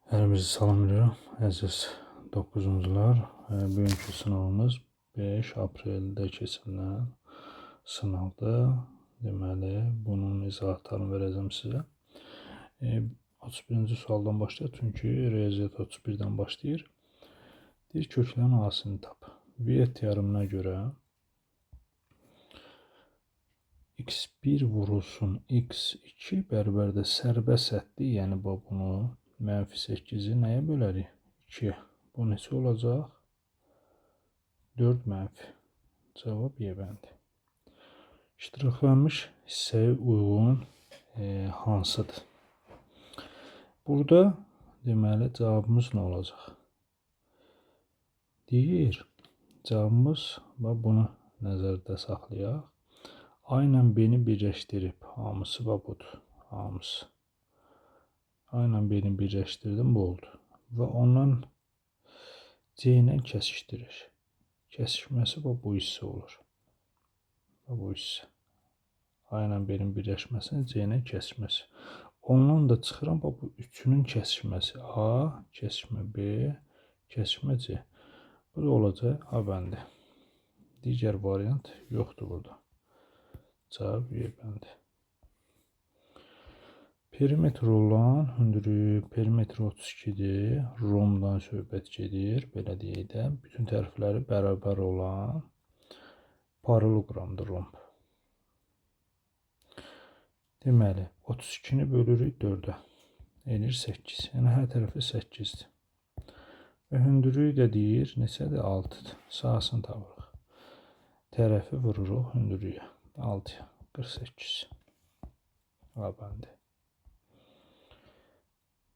Hərimizi salamlayıram, əziz 9-cular. Bugünkü sınavımız 5 apreldə keçirilən sınavdır. Deməli, bunun izahatlarını verəcəm sizə. 31-ci sualdan başlayır, çünki riyaziyyat 31-dən başlayır. Deyir, köklərin A-sını tap. Viet teoremına görə x1 vurulsun x2 bərabərdir sərbəst həddi, yəni bunu mənfi 8-i nəyə bölərik? 2-yə. Bu neçə olacaq? 4 mənfi. Cavab Y bəndi. İştiraklanmış hissəyə uyğun hansıdır? Burada deməli cavabımız nə olacaq? Deyir, cavabımız, bax bunu nəzərdə saxlayaq. A ilə B-ni birləşdirib, hamısı bax budur, hamısı. A ilə B-ni birləşdirdim, bu oldu. Və ondan C ilə kəsişdirir. Kəsişməsi bax bu hissə olur. Bax bu hissə. A ilə B-nin birləşməsini C ilə kəsişməsi. Ondan da çıxıram, bax bu üçünün kəsişməsi. A, kəsişmə B, kəsişmə C. Bu da olacaq A bəndi. Digər variant yoxdur burada. Cavab Y bəndi. Perimetr olan hündürlüyü, perimetr 32-dir. Romdan söhbət gedir. Belə deyək də, bütün tərəfləri bərabər olan paralleloqramdır romb. Deməli, 32-ni bölürük 4-ə. Eləyir 8. Yəni, hər tərəfi 8-dir. Və hündürlüyü də deyir, neçədir? 6-dır. Sahəsini tapırıq. Tərəfi vururuq hündürlüyə. 6-ya. 48. A bəndi.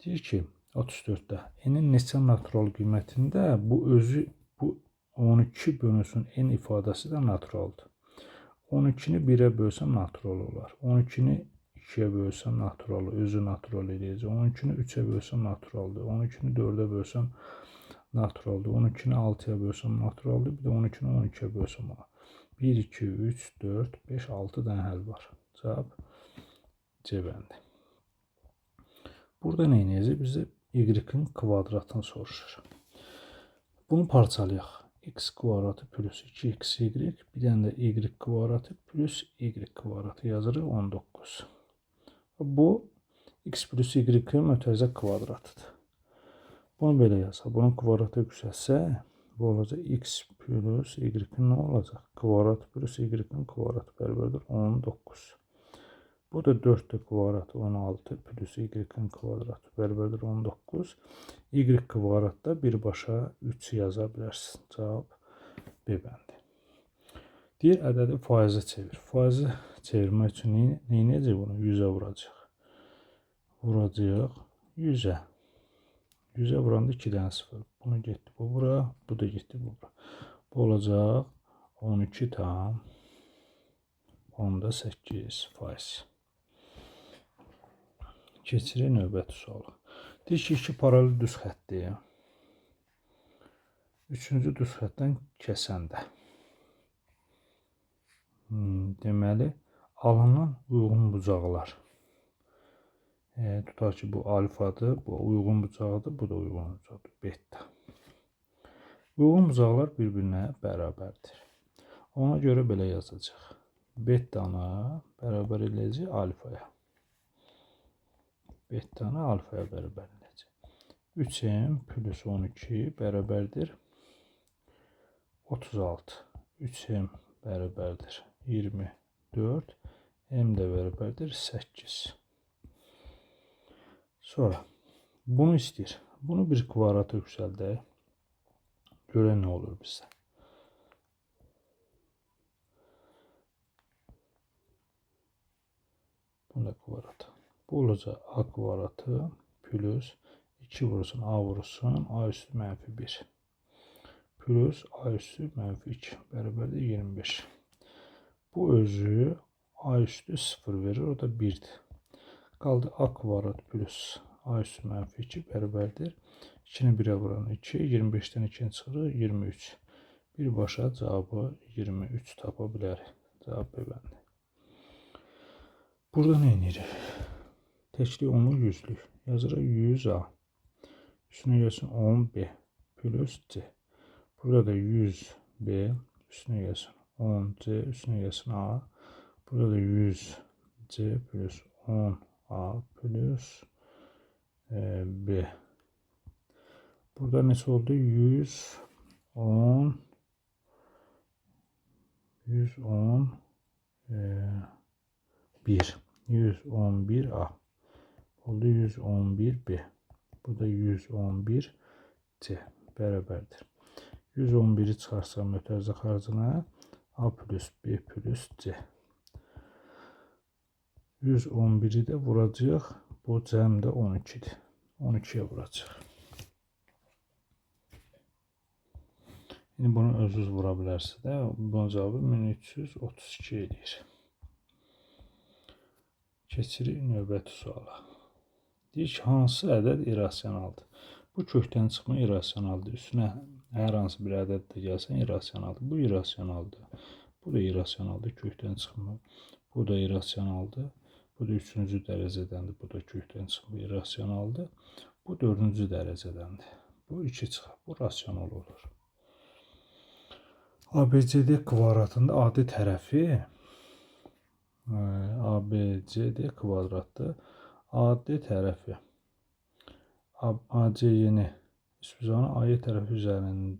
Deyir ki, 34-də n-in neçə natural qiymətində bu özü, bu 12 bölünsün n ifadəsi də naturaldır. 12-ni 1-ə bölsəm natural olar. 12-ni 2-yə bölsəm natural, özü natural eləyəcək. 12-ni 3-ə bölsəm naturaldır. 12-ni 4-ə bölsəm naturaldır. 12-ni 6-ya bölsəm naturaldır. Bir də 12-ni 12-yə bölsəm olar. 1, 2, 3, 4, 5, 6 dənə həll var. Cavab C bəndi. Burada nə edəcək? Bizə y-in kvadratını soruşur. Bunu parçalayaq. X kvadratı plus 2xy, bir dənə də y kvadratı plus y kvadratı yazırıq 19. Bu x plus y-in mötərizə kvadratıdır. Bunu belə yazaq. Bunun kvadratı yüksəlsə, bu olacaq x plus y-in nə olacaq? Kvadrat plus y-in kvadratı bərabərdir 19. Bu da 4 kvadratı 16 plus y-in kvadratı bərabərdir 19. Y kvadratda birbaşa 3 yaza bilərsin. Cavab B bəndi. Deyir, ədədi faizə çevir. Faizə çevirmək üçün nə edəcək bunu? 100-ə vuracaq. Vuracaq 100-ə. 100-ə vuranda 2 dənə sıfır. Bunu getdi bu bura, bu da getdi bu bura. Bu olacaq 12,8 faiz. Keçirik növbəti suala. Deyir ki, iki paralel düz xətdir. Üçüncü düz xətdən kəsəndə. Deməli, alınan uyğun bucaqlar. Tutaq ki, bu alfadır, bu uyğun bucaqdır, bu da uyğun bucaqdır, beta. Uyğun bucaqlar bir-birinə bərabərdir. Ona görə belə yazacaq. Betanı bərabər eləyəcək alfaya. Betanı alfaya bərabər eləyəcək. 3m plus 12 bərabərdir 36. 3m bərabərdir 24. M də bərabərdir 8. Sonra bunu istəyir. Bunu bir kvadrata yüksəldək. Görək nə olur bizdə. Bunu da kvadrata. Bu olacaq A kvadratı plus 2 vurulsun A vurulsun A üstü mənfi 1 plus A üstü mənfi 2 bərabərdir 25. Bu özü A üstü 0 verir, o da 1-dir. Qaldı A kvadrat plus A üstü mənfi 2 bərabərdir. 2-ni 1-ə vuran 2, 25-dən 2-ni çıxırıq 23. Birbaşa cavabı 23 tapa bilərik. Cavab B bəndi. Burada nə edirik? Təklik onluq yüzlük. Yazırıq 100A. Üstünə gəlsin 10B plus C. Burada da 100B üstünə gəlsin 10C üstünə gəlsin A. Burada da 100C plus 10A plus B. Burada neçə oldu? 110 111 111A oldu 111B. Bu da 111 C bərabərdir. 111-i çıxarsam mötərizə xaricına A plus B plus C. 111-i də vuracağıq. Bu cəm də 12-dir. 12-yə vuracaq. İndi bunu özünüz vura bilərsiniz də. Bunun cavabı 1332 eləyir. Keçirik növbəti suala. Deyir ki, hansı ədəd irrasionaldır? Bu kökdən çıxma irrasionaldır. Üstünə hər hansı bir ədəd də gəlsən irrasionaldır. Bu irrasionaldır. Bu da irrasionaldır. Kökdən çıxma. Bu da irrasionaldır. Bu da 3-cü dərəcədəndir. Bu da kökdən çıxma irrasionaldır. Bu 4-cü dərəcədəndir. Bu 2 çıxır. Bu rasional olur. ABCD kvadratında AD tərəfi ABCD kvadratdır. AD tərəfi AC-ni üçbucağın AY tərəfi üzərində,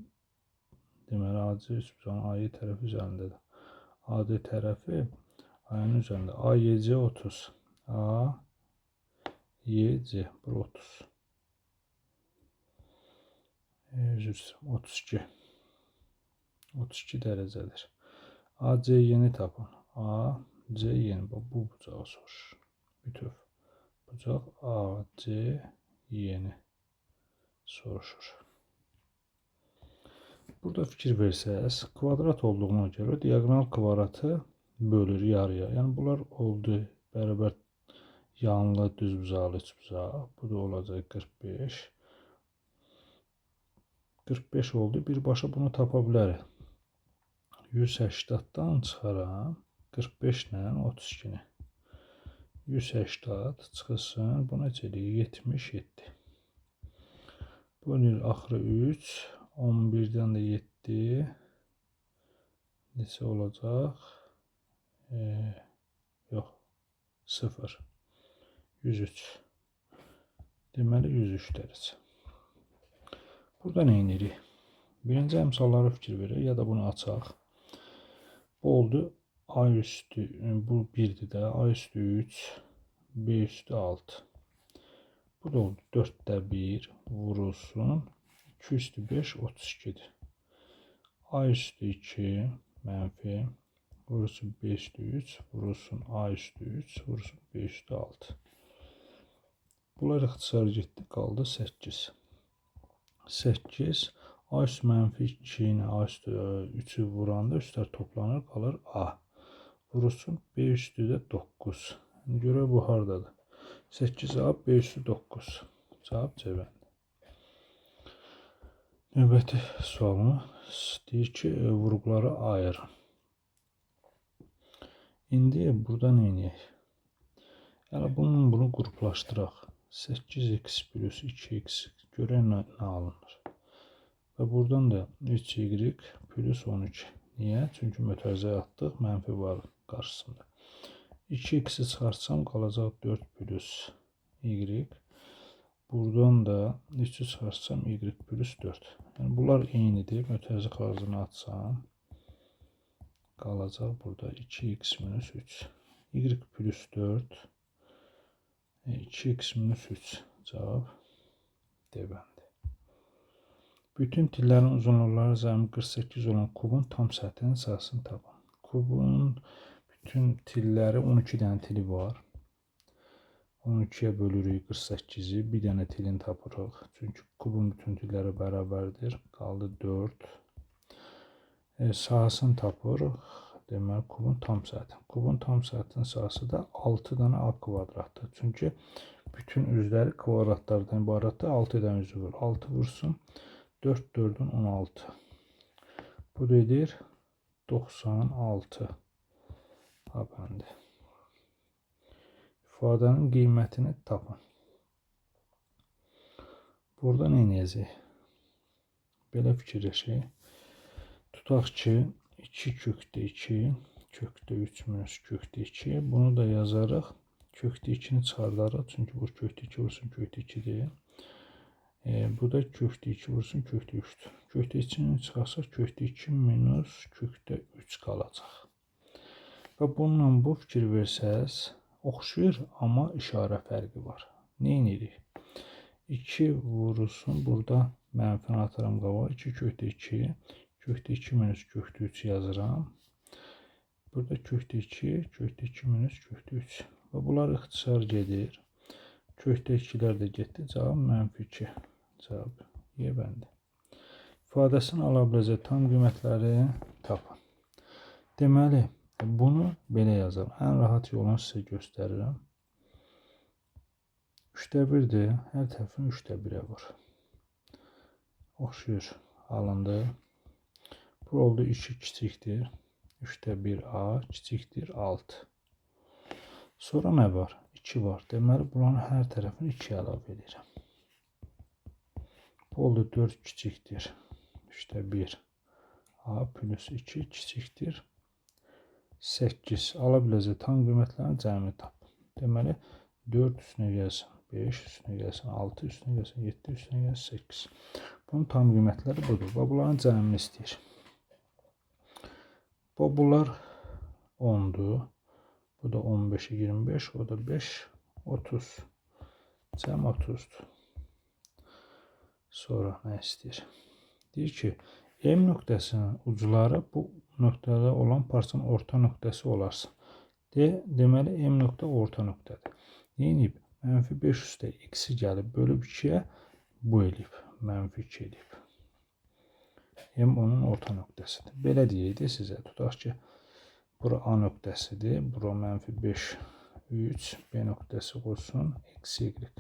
deməli AC üçbucağın AY tərəfi üzərindədir. AD tərəfi AY-nin üzərində. AYC 30. AYC bura 30. Üzr istəyirəm, 32. 32 dərəcədir. AC-ni tapın. AC-ni bu bucağı soruşur. Bütöv. Bucaq AC-ni soruşur. Burada fikir versəz, kvadrat olduğuna görə diaqonal kvadratı bölür yarıya. Yəni bunlar oldu bərabər yanlı düzbucaqlı üçbucaq. Bu da olacaq 45. 45 oldu. Birbaşa bunu tapa bilərik. 180-dan çıxaram 45 ilə 32-ni. 180 çıxılsın. Bu necə eləyir? 77. Bu eləyir axırı 3. 11-dən də 7. Neçə olacaq? Yox. 0. 103. Deməli 103 dərəcə. Burada nə edirik? Birinci əmsallara fikir verək ya da bunu açaq. Bu oldu A üstü, bu 1-dir də, A üstü 3, B üstü 6. Bu da oldu 4-də 1 vurulsun. 2 üstü 5, 32-dir. A üstü 2 mənfi vurulsun B üstü 3, vurulsun A üstü 3, vurulsun B üstü 6. Bunlar ixtisar getdi, qaldı 8. 8, A üstü mənfi 2 ilə A üstü 3-ü vuranda üstlər toplanır, qalır A. Vurulsun B üstü də 9. İndi görək bu hardadır. 8A, B üstü 9. Cavab C bəndi. Növbəti sualımız deyir ki, vurğuları ayırın. İndi burada nə edək? Yəni bunu qruplaşdıraq. 8x plus 2x görək nə alınır. Və buradan da 3y plus 12. Niyə? Çünki mötərizəyə atdıq, mənfi var qarşısında. 2x-i çıxartsam qalacaq 4 plus y. Buradan da 3-ü çıxartsam y plus 4. Yəni bunlar eynidir. Mötərizə xaricini atsam qalacaq burada 2x minus 3. Y plus 4 2x minus 3. Cavab D bəndi. Bütün tillərin uzunluqları cəmi 48 olan kubun tam səthinin sahəsini tapın. Kubun bütün tilləri 12 dənə tili var. 12-yə bölürük 48-i. Bir dənə tilini tapırıq. Çünki kubun bütün tilləri bərabərdir. Qaldı 4. Sahəsini tapırıq. Deməli, kubun tam səthi. Kubun tam səthinin sahəsi də 6 dənə A kvadratdır. Çünki bütün üzləri kvadratlardan ibarətdir. 6 dənə üzü var. 6 vursun. 4, 4-ün 16. Bu da edir 96. A bəndi. İfadənin qiymətini tapın. Burada nə edəcək? Belə fikirləşək. Tutaq ki, 2 kökdə 2, kökdə 3 minus kökdə 2. Bunu da yazarıq. Kökdə 2-ni çıxardarıq. Çünki bu kökdə 2 vursun kökdə 2-dir. Bu da kökdə 2 vursun kökdə 3-dür. Kökdə 2-ni çıxarsaq kökdə 2 minus kökdə 3 qalacaq. Və bununla bu fikir versəz, oxşuyur, amma işarə fərqi var. Nə edirik? 2 vurulsun, burada mənfini atıram qabağa. 2 kökdə 2, kökdə 2 minus kökdə 3 yazıram. Burada kökdə 2, kökdə 2 minus kökdə 3. Və bunlar ixtisar gedir. Kökdə 2-lər də getdi. Cavab mənfi 2. Cavab Y bəndi. İfadəsini ala biləcək tam qiymətləri tapın. Deməli, bunu belə yazaram. Ən rahat yolunu sizə göstərirəm. 3-də 1-dir. Hər tərəfini 3-də 1-ə vur. Oxşuyur. Alındı. Bu oldu 2 kiçikdir. 3-də 1 A kiçikdir 6. Sonra nə var? 2 var. Deməli, buranın hər tərəfini 2 əlavə edirəm. Bu oldu 4 kiçikdir. 3-də 1 A plus 2 kiçikdir. 8. Ala biləcək tam qiymətlərin cəmini tap. Deməli, 4 üstünə gəlsin 5, üstünə gəlsin 6, üstünə gəlsin 7, üstünə gəlsin 8. Bunun tam qiymətləri budur. Və bunların cəmini istəyir. Bunlar 10-dur. Bu da 15'e 25, o da 5, 30. Cəm 30-dur. Sonra nə istəyir? Deyir ki, M nöqtəsinin ucları bu nöqtədə olan parçanın orta nöqtəsi olarsa. Deməli, M nöqtə orta nöqtədir. Nə edib? Mənfi 5 üstə x-i gəlib bölüb 2-yə, bu eləyib. Mənfi 2 eləyib. M onun orta nöqtəsidir. Belə deyəydi sizə. Tutaq ki, bura A nöqtəsidir. Bura mənfi 5, 3, B nöqtəsi olsun. X, Y.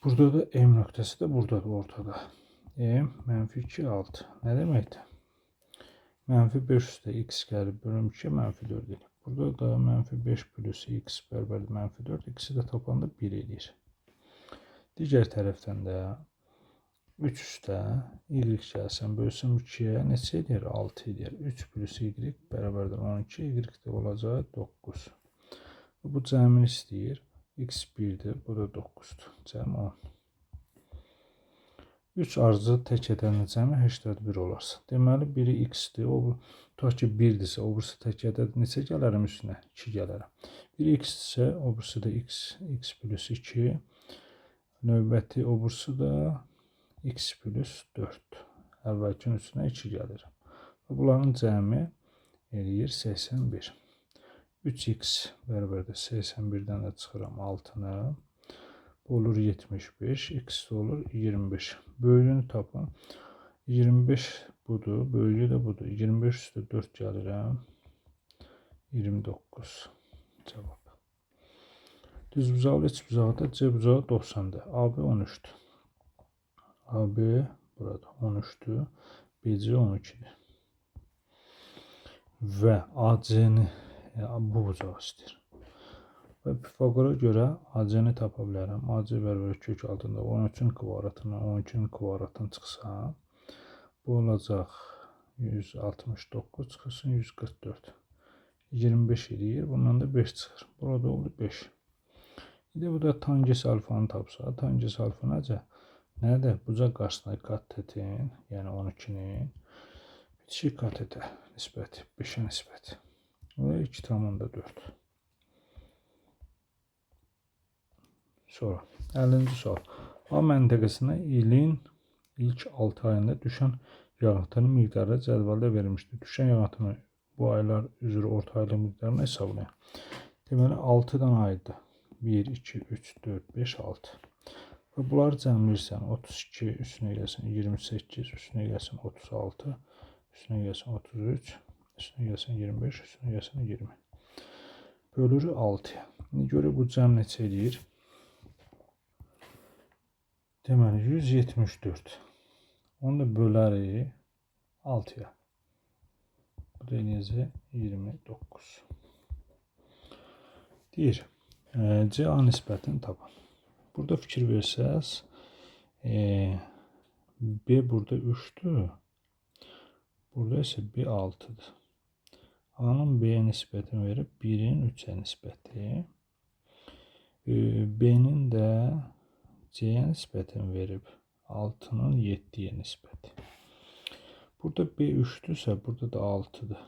Burada da M nöqtəsi də buradadır, ortada. M, mənfi 2, 6. Nə deməkdir? Mənfi 5 üstə x gəlib bölüm 2, mənfi 4 eləyir. Burada da mənfi 5 plus x bərabərdir mənfi 4. X-i də tapanda 1 eləyir. Digər tərəfdən də 3 üstə y gəlsin, bölsün 2-yə neçə eləyir? 6 eləyir. 3 plus y bərabərdir 12, y də olacaq 9. Bu cəmini istəyir. X 1-dir, bu da 9-dur. Cəm 10. 3 ardıcıl tək ədədin cəmi 81 olarsa. Deməli, biri x-dir. O, tutaq ki, 1-dirsə, o birisi tək ədəd neçə gələrəm üstünə? 2 gələrəm. Biri x-dirsə, o birisi də x, x plus 2. Növbəti o birisi də x plus 4. Əvvəlkinin üstünə 2 gəlirəm. Bunların cəmi eləyir 81. 3x bərabərdir 81-dən də çıxıram 6-nı. Bu olur 75, x də olur 25. Böyüyünü tapın. 25 budur, böyüyü də budur. 25 üstə 4 gəlirəm. 29 cavab. Düzbucaqlı üçbucaqda C bucağı 90-dır. AB 13-dür. AB burada 13-dür. BC 12-dir. Və AC-ni, yəni bu bucağı istəyir. Və Pifaqora görə AC-ni tapa bilərəm. AC bərabər kök altında 13-ün kvadratından 12-nin kvadratını çıxsa, bu olacaq 169 çıxılsın 144. 25 eləyir. Bundan da 5 çıxır. Burada oldu 5. İndi bu da tangens alfanı tapsa, tangens alfa necə? Nədir? Bucaq qarşısında katetin, yəni 12-nin bitişik katetə nisbəti, 5-ə nisbəti. Və 2,4. Sonra 50-ci sual. A məntəqəsinə ilin ilk 6 ayında düşən yağıntının miqdarı cədvəldə verilmişdir. Düşən yağıntının bu aylar üzrə orta aylıq miqdarını hesablayın. Deməli 6 dənə aydır. 1, 2, 3, 4, 5, 6. Və bunları cəmləyirsən 32, üstünə gəlsin 28, üstünə gəlsin 36, üstünə gəlsin 33, üstünə gəlsin 25, üstünə gəlsin 20. Bölürük 6-ya. İndi görək bu cəm neçə eləyir? Deməli 174. Onu da bölərik 6-ya. Bu da eləyəcək 29. Deyir, CA nisbətini tapın. Burada fikir versəz, B burada 3-dür. Burada isə B 6-dır. A-nın B-yə nisbətini verib 1-in 3-ə nisbəti. B-nin də C-yə nisbətini verib 6-nın 7-yə nisbəti. Burada B 3-dürsə, burada da 6-dır.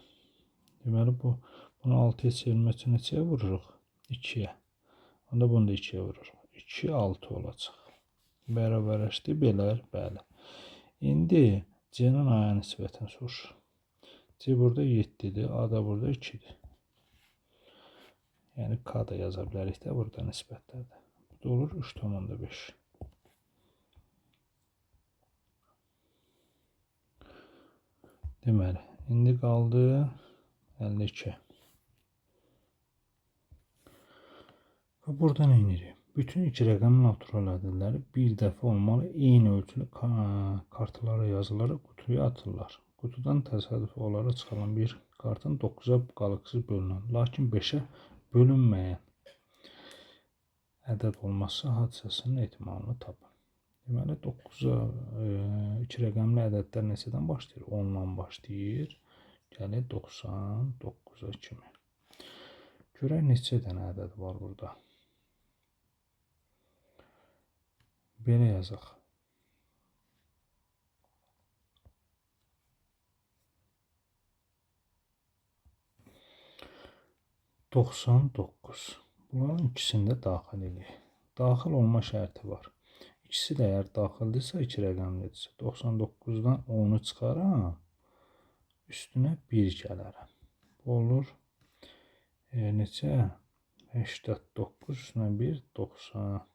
Deməli, bunu 6-ya çevirmək üçün neçəyə vururuq? 2-yə. Onda bunu da 2-yə vururuq. 2, 6 olacaq. Bərabərləşdi belər, bəli. İndi C-nin A-ya nisbətini soruşur. C burada 7-dir, A da burada 2-dir. Yəni K da yaza bilərik də burada nisbətlərdə. Bu da olur 3,5. Deməli, indi qaldı 52. Və burada nə edirik? Bütün iki rəqəmli natural ədədləri bir dəfə olmalı eyni ölçülü kartlara yazılaraq qutuya atırlar. Qutudan təsadüfi olaraq çıxarılan bir kartın 9-a qalıqsız bölünən, lakin 5-ə bölünməyən ədəd olması hadisəsinin ehtimalını tapın. Deməli, 9-a iki rəqəmli ədədlər neçədən başlayır? 10-dan başlayır. Gəlir 99-a kimi. Görək neçə dənə ədəd var burada. Belə yazaq. 99. Bunların ikisini də daxil eləyək. Daxil olma şərti var. İkisi də əgər daxildirsə, iki rəqəmlidirsə, 99-dan 10-u çıxaram, üstünə 1 gələrəm. Bu olur neçə? 89 üstünə 1, 90.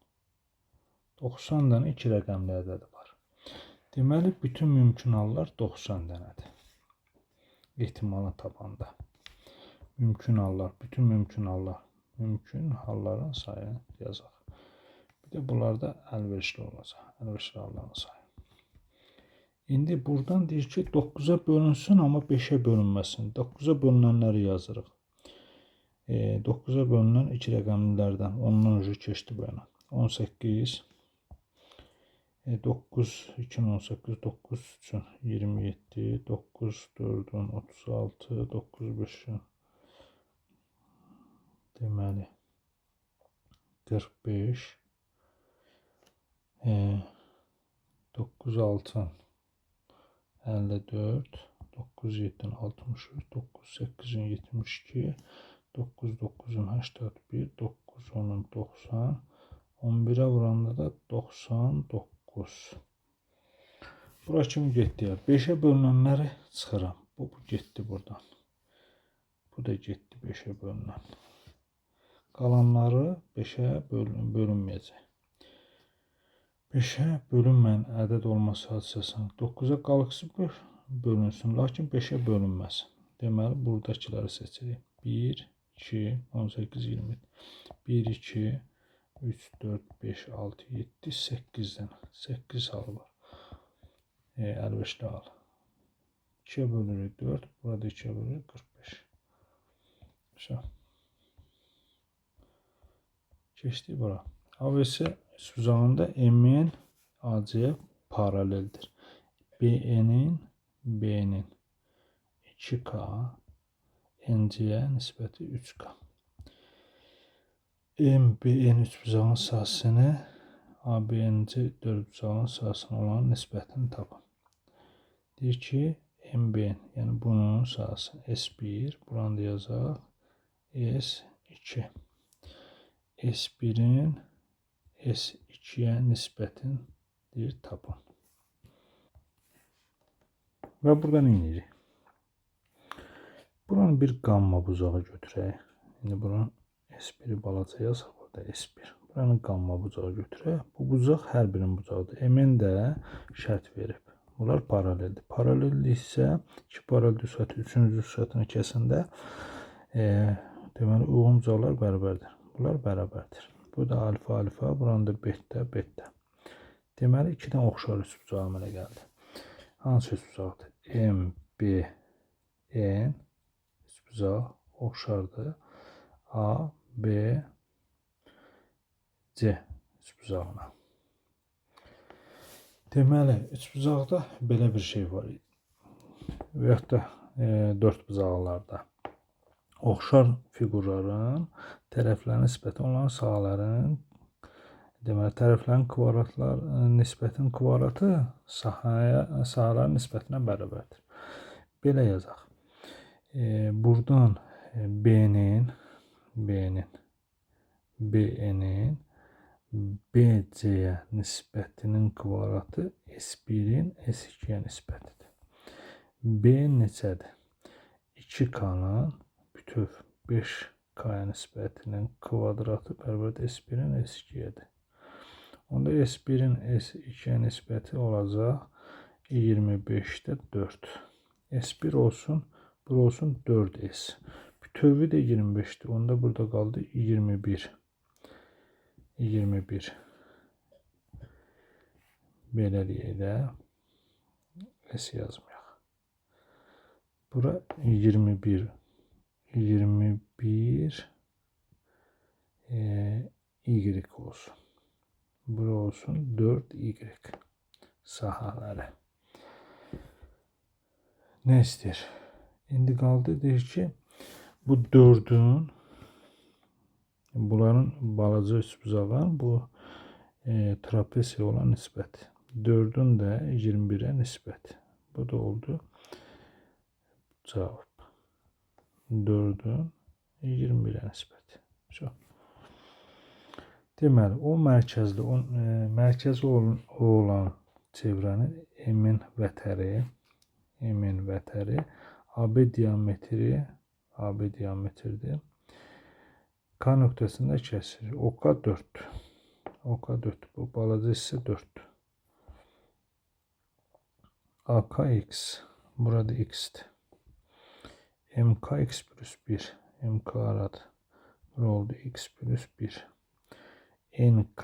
90 dənə iki rəqəmli ədədi var. Deməli, bütün mümkün hallar 90 dənədir. Ehtimalın tabanında. Mümkün hallar, bütün mümkün hallar, mümkün halların sayını yazaq. Bir də bunlarda əlverişli olacaq. Əlverişli halların sayı. İndi buradan deyir ki, 9-a bölünsün, amma 5-ə bölünməsin. 9-a bölünənləri yazırıq. 9-a bölünən iki rəqəmlilərdən 10-dan ucu keçdi bu yana. 18, 9, 2-nin 18, 9 üçün 27, 9, 4-ün 36, 9, 5-ün deməli 45, 9, 6-ın 54, 9, 7-nin 63, 9, 8-in 72, 9, 9-un 81, 9, 10-un 90, 11-ə vuranda da 99. Bura kimi getdi. 5-ə bölünənləri çıxıram. Bu getdi buradan. Bu da getdi 5-ə bölünən. Qalanları 5-ə bölünməyəcək. 5-ə bölünməyən ədəd olması hadisəsini 9-a qalıqsız bölünsün, lakin 5-ə bölünməsin. Deməli, buradakıları seçirik. 1, 2, 18, 20. 1, 2, 3, 4, 5, 6, 7, 8 dənə. 8 halı var. Əlverişli hal. 2-yə bölürük 4, burada 2-yə bölürük 45. Şa. Keçdik bura. AVS uzağında MN AC-yə paraleldir. BN-in B-nin 2K, NC-yə nisbəti 3K. MBN üçbucağın sahəsini ABNC dördbucağın sahəsinə olan nisbətini tapın. Deyir ki, MBN, yəni bunun sahəsi S1, buranı da yazaq, S2. S1-in S2-yə nisbətin deyir, tapın. Və buradan inirik. Buranı bir qamma bucağı götürək. İndi buranın S1-i balaca yazaq burada S1. Buranın qamma bucağı götürək. Bu bucaq hər birinin bucağıdır. MN də şərt verib. Bunlar paraleldir. Paraleldir isə iki paralel düz xətti üçüncü düz xəttini kəsəndə deməli uyğun bucaqlar bərabərdir. Bunlar bərabərdir. Bu da alfa alfa, buranın da beta beta. Deməli iki dənə oxşar üçbucaq əmələ gəldi. Hansı üçbucaqdır? M, B, N üçbucaq oxşardır. A, B, C üçbucağına. Deməli, üçbucaqda belə bir şey var. Və yaxud da dördbucaqlarda. Oxşar fiqurların tərəflərin nisbəti onların sahələrin, deməli, tərəflərin kvadratlar nisbətinin kvadratı sahələrin nisbətinə bərabərdir. Belə yazaq. Buradan B-nin BC-yə nisbətinin kvadratı S1-in S2-yə nisbətidir. B neçədir? 2K-nın bütöv 5K-ya nisbətinin kvadratı bərabərdir S1-in S2-yədir. Onda S1-in S2-yə nisbəti olacaq 25-də 4. S1 olsun, bura olsun 4S. Bütövü də 25-dir. Onda burada qaldı 21. 21. Belə deyək də S yazmayaq. Bura 21. 21 Y olsun. Bura olsun 4Y sahələri. Nə istəyir? İndi qaldı, deyir ki, bu 4-ün, bunların balaca üçbucağın bu trapesiya olan nisbəti. 4-ün də 21-ə nisbəti. Bu da oldu cavab. 4-ün 21-ə nisbəti. Çox. Deməli, o mərkəzli, mərkəzi olan çevrənin M-in vətəri, AB diametri, AB diametridir. K nöqtəsində kəsir. OK 4. OK 4. Bu balaca hissə 4. AK X. Burada X-dir. MK X plus 1. MK aradı. Bura oldu X plus 1. NK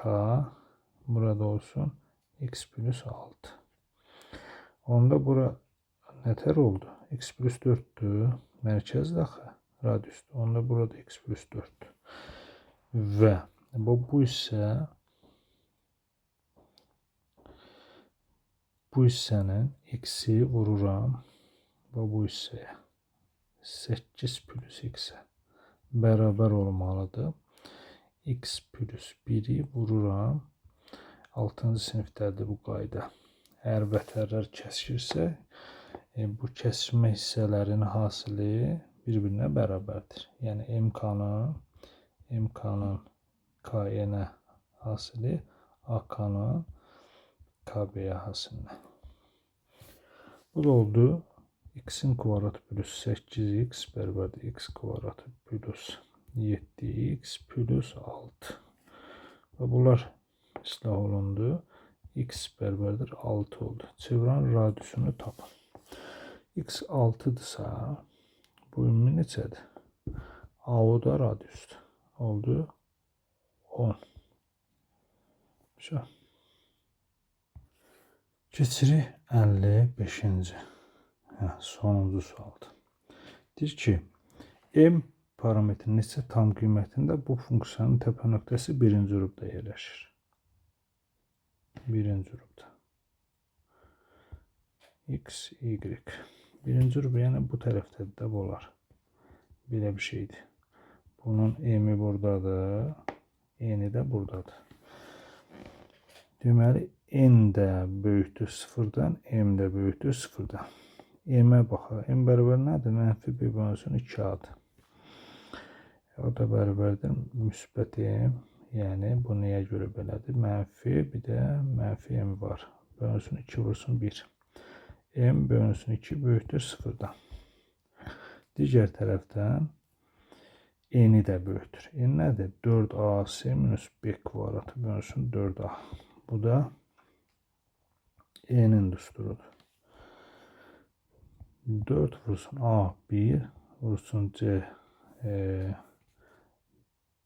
burada olsun X plus 6. Onda bura nətər oldu? X plus 4-dür. Mərkəz daxı radiusdur. Onda burada X plus 4-dür. Və bu hissə bu hissənin X-i vururam və bu hissəyə 8 plus X-ə bərabər olmalıdır. X plus 1-i vururam. 6-cı sinifdədir bu qayda. Əgər vətərlər kəsişirsə, bu kəsişmə hissələrinin hasili bir-birinə bərabərdir. Yəni MK-nın KN-ə hasili AK-nın KB-yə hasilinə. Bu da oldu. X-in kvadratı plus 8x bərabərdir x kvadratı plus 7x plus 6. Və bunlar islah olundu. X bərabərdir 6 oldu. Çevrənin radiusunu tapın. X 6-dırsa, bu ümumi neçədir? AO da radiusdur. Oldu 10. Şu. Keçirik 55-ci. Sonuncu sualdır. Deyir ki, M parametrinin neçə tam qiymətində bu funksiyanın təpə nöqtəsi birinci rubda yerləşir. Birinci rubda. X, Y. Birinci rub, yəni bu tərəfdədir də bu olar. Belə bir şeydir. Bunun M-i buradadır. N-i də buradadır. Deməli, N də böyükdür 0-dan, M də böyükdür 0-dan. M-ə baxaq. M bərabər nədir? Mənfi 1 bölünsün 2A-dır. O da bərabərdir müsbət M. Yəni, bu nəyə görə belədir? Mənfi, bir də mənfi M var. Bölünsün 2 vursun 1. M bölünsün 2 böyükdür 0-dan. Digər tərəfdən N-i də böyükdür. N nədir? 4AC minus B kvadratı bölünsün 4A. Bu da N-in düsturudur. 4 vursun A 1 vursun C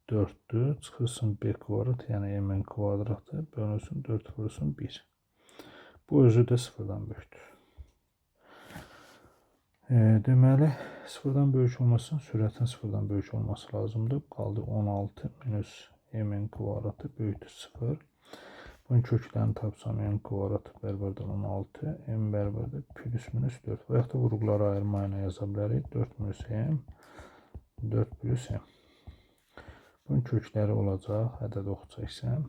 4'dür. Çıxırsın B kvadrat, yəni M-in kvadratı bölünsün 4 vursun 1. Bu özü də sıfırdan böyükdür. Deməli, sıfırdan böyük olmasın, sürətin sıfırdan böyük olması lazımdır. Qaldı 16 minus M-in kvadratı böyükdür 0. Bunun köklərini tapsam, n kvadrat bərabərdir 16, m bərabərdir plus minus 4. Və yaxud da vurğuları ayırma ilə yaza bilərik. 4 minus m, 4 plus m. Bunun kökləri olacaq, ədəd oxu çəksəm.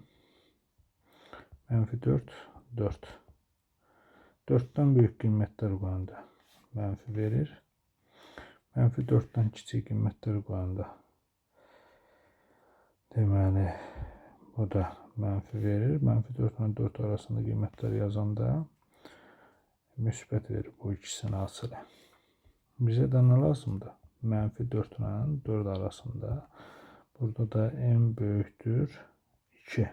Mənfi 4, 4. 4-dən böyük qiymətlər qoyanda mənfi verir. Mənfi 4-dən kiçik qiymətlər qoyanda deməli, bu da mənfi verir. Mənfi 4 ilə 4 arasında qiymətlər yazanda müsbət verir bu ikisinin hasılı. Bizə də nə lazımdır? Mənfi 4 ilə 4 arasında. Burada da m böyükdür 2.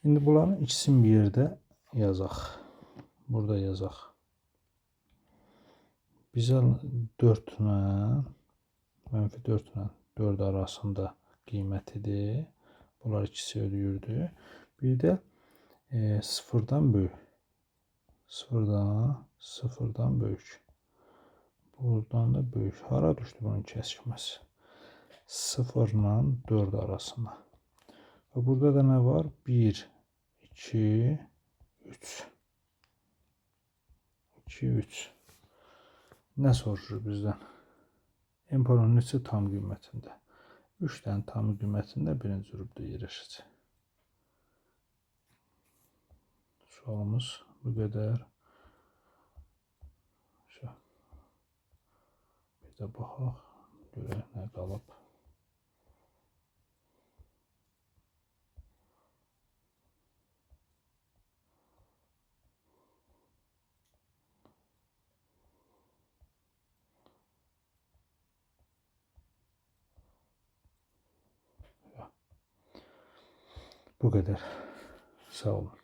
İndi bunların ikisini bir yerdə yazaq. Burada yazaq. Bizə 4 ilə mənfi 4 ilə 4 arasında qiymətidir. Bunlar ikisi ödəyirdi. Bir də sıfırdan böyük. Sıfırdan böyük. Buradan da böyük. Hara düşdü bunun kəsişməsi? 0 ilə 4 arasında. Və burada da nə var? 1, 2, 3. 2, 3. Nə soruşur bizdən? M polinomunu neçə tam qiymətində? 3 dənə tam qiymətində birinci rübdə yerləşəcək. Sualımız bu qədər. Bir də baxaq, görək nə qalıb. Bu qədər. Sağ olun.